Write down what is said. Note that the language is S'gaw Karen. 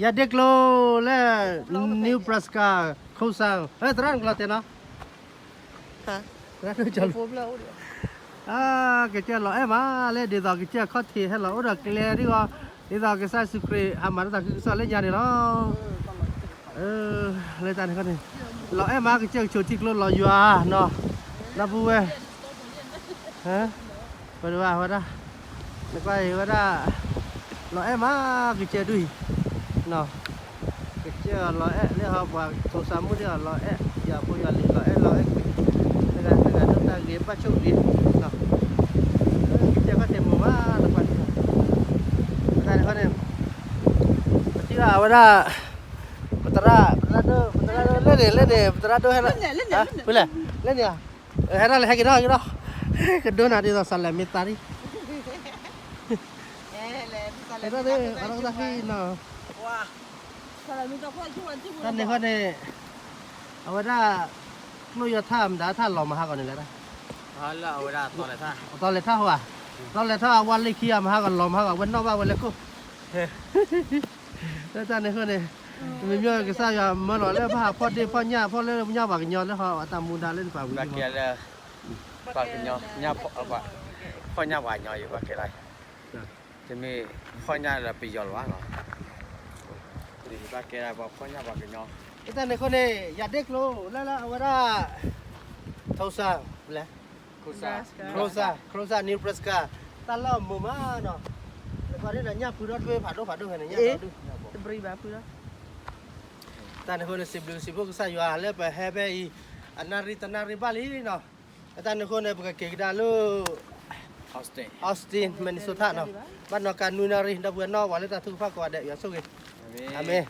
ယၤဒ့ကျိလၢ Nebraska ခိၣ်စၢ် သရၣ်နကျိတဲနီၤ သရၣ်ဒိၣ်ကၠီလီၤ ကစၢၢ်လီၤအဲၣ်မး လၢဒ်သိးကစၢၢ်ခီၣ်ထံးဟဲလီၤအိၣ်ဒီးကျဲဒ်ဂီၤ ဒ်သိးကစၢ်ယ့ၣ်ၡူးခရံာ် ဟးမၤတၢ်သးခုကစီၣ်လၢညါန့ၣ်လီၤ လၢတၢ်န့ၣ်ဃီန့ၣ် လီၤအဲၣ်မး ကစၢၢ်ကဆိးထံကျိလီၤယွၤနီၤ ဒီပုၢ်ဝဲၢ် ပဒိးဘၣ်ဝဲဒၣ် နကွၢ်အံၤဝဲဒၣ် လီၤအဲၣ်မး ကစၢၢ်ဒ်အံၤ ကစၢၢ်လီၤအဲၣ်လၢဟီပှၤ ထိးစၢ်မုၣ်ဒ်အီၤလီၤအဲၣ် ယၤဖိယၤလံၤလီၤအဲၣ်လီၤအဲၣ်ကွံာ် တဂၤတဂၤဒိၣ်တၢ်ဂ့ၤဘၣ်ဆိၣ်ဂ့ၤ ကစၢၢ်ဘၣ်တဲာ်မိၢ်မး နကွၢ် တၢ်န့ၣ်ဃီန့ၣ် ပထံၣ်ဘၣ်ဝဲဒၣ် ပသရၣ် ပသရၣ်ဒိၣ် ပသရၣ်ဒိၣ်လၢန့ၣ် လၢန့ၣ် ပသရၣ်ဒိၣ်ဟဲလီၤ ဖုလဲၣ် လၢန့ၣ် ဟဲထီၣ်လၢဟဲက့ၤထီၣ်က့ၤထီၣ် ကဒိနၤဒ်သိးစးလဲၤမ့ၢ်သးဒ် ဟဲထီၣ်သ့ ဟဲထီၣ်သ့နီၤ တၢ်န့ၣ်ဃီန့ၣ် အဝဲဒၣ် ကျိယီၤထၣ်မတၤထၣ်လီၤမၤဟးဂီၤန့ၣ်လဲၣ်ဒၣ် အသီလဲၤထၣ်ဟိဧါ အသီလဲၤထၣ်အဝဲလၢခံအမၤဟးဂီၤလီၤမၤဟးဂီၤ အဝဲနီၣ်ဘၣ်ဝဲလၢခိၣ် လၢတၢ်န့ၣ်ဃီန့ၣ် မ့မ့ၢ်ကစၢ်ယွၤမၢလီၤလၢဘၣ်ဟးဖှီၣ်ဒ့ၣ်ဖှီၣ်ညၣ် ဖှီၣ်လၢညၣ်ပှၤကညီလၢဟီအတၢ်မူဒါလၢပှၤဝံၤ ပှၤကညီ ဖှီၣ်ညၣ်ပှၤကညီယဘၣ်ကဲလၢ တမ့ၢ်ဖှီၣ်ညၣ်လၢပယီၤလီၤဘၣ်နီၤ ဘၣ်ကဲလၢပှၤဖှီၣ်ညၣ်ပှၤကညီ လၢတၢ်န့ၣ်ဃီန့ၣ် ယၤဒ့ကျိလၢလၢအဝဲဒၣ် Tulsa လဲၣ် Tulsa Nebraska Nebraska တၢ်လီၢ်မိၢ်မးနီၤ နကွၢ်ဒ်န့ၣ် ညၣ်ဖုထီၣ်တဘ့ၣ်ဖးဒိၣ်ဖးဒိၣ်ဖဲန့ၣ် ညၣ်ဖုထီၣ်ဒု တၢ်န့ၣ်ဃီန့ၣ် စံးဘျုးစံးဖှိၣ်ကစၢ်ယွၤလၢပဟဲဖဲအံၤ အနၣ်ရံၣ်တနၣ်ရံၣ်ဘၣ်လံနီၤ လၢတၢ်န့ၣ်ဃီန့ၣ် ပကက့ၤကဒါလၢ Austin Minnesota နီၤ ဘၣ်နီၢ်ကါနွံနၣ်ရံၣ် ဒီပုၢ်ဝဲၢ်နီၢ်ဝၤလၢတၢ်ထုကဖၣ်ကိးဂၤဒဲး ယွၤဆိၣ်ဂ့ၤ အၤမ့ၣ်